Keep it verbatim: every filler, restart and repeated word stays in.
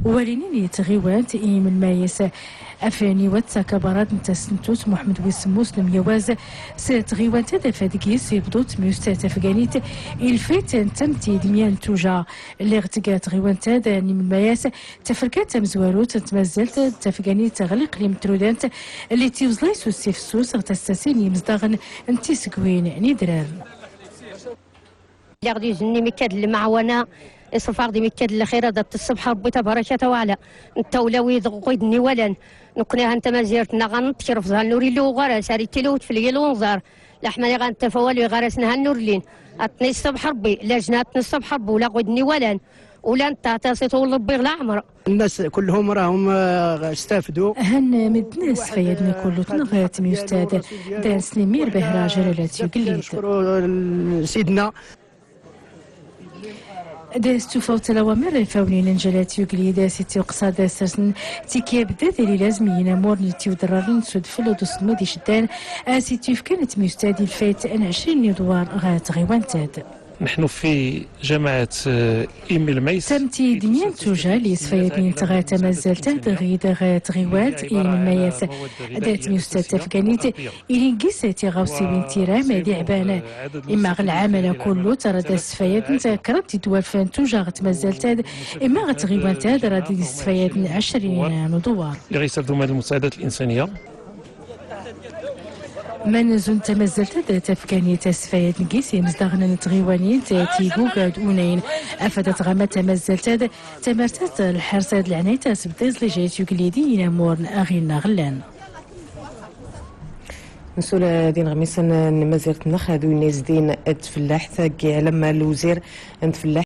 Walinin i tɣiwant i melmayes afeni wat takabarat n tasentut Muḥemmed wis Semmus n Myawaz s tɣiwant ad afadgis ibḍu tmyust tafganit ilfet n tamti d mya n tuja. Lliɣ tga tɣiwant ad n imelmayes tafrkat tamezwarut n tmazzalt tafganit ɣliq lim trudant li tiwẓlay s usifsus ɣ tastasin yimezdaɣen n tisgwin n idrar. Lliɣ di zenni mikkad lmaɛwana, iṣfar di mikkad lxir, ad tṣebḥ Rebbi tabaraka tawaɛla. Nta ula wid ɣid nniwalan, nekni han tamazirt-nneɣ ɣa nṭekref ẓhan ur illi uɣaras, ar ittilewt fell-i lwenẓar. Laḥmani ɣa nttaf awal i ɣaras nhan ur llin. Ad ten-iṣṣebḥ Rebbi, lajna ad ten-iṣṣebḥ Rebbi, ula ɣid nniwalan. Ula nta taṣit ur Rebbi ɣ laɛmer. الناس كلهم راهم، آه، استفدوا. Han medden sfayaden kullut-nneɣ tmyust ad. Dan snimmir Bahra Jalalat Ugellid. نشكروا سيدنا. Da s-tufawt lawamir ifawnin n Jalalat Ugellid, a s-ittiwqes ad sersen tikyab d ad ili lazem i yinamur n ittiwderraren s udfel d uselmed iceddan, a s-ittifkan tmyust ad ilfayt n ɛecrin n iḍwar ɣer tɣiwant-ad. نحن في جماعة، آه، إيميل ميس. Tamti d mya n tuja li sfayadnint ɣer tamazzalt ad ɣid ɣer tɣiwant i melmayes. Da tmyust tafganit ilingis tiɣawsiwin tiram d iɛban. Imma ɣ lɛamala kullu tara da sfayadent kraḍ tidwalf n tuja ɣer tmazzalt ad, imma ɣer tɣiwant ad rad isfayaden ɛecrin n uḍwar. اللي غيستافدوا من هذه المساعدات الإنسانية. Ma nzun tamazzalt ad tafganit asfayad n gis imezdaɣen n tɣiwanin tigug ad unayn afad ad tɣama tamazzalt ad tamart ad lḥers ad leɛnayt asbed iẓlijayt yuglidin inamuren aɣinna ɣellan. Nsula din ɣmisan n mazirt nnex ad unayn zdin ad tfellaḥt agi lama lwzir n tfellaḥt.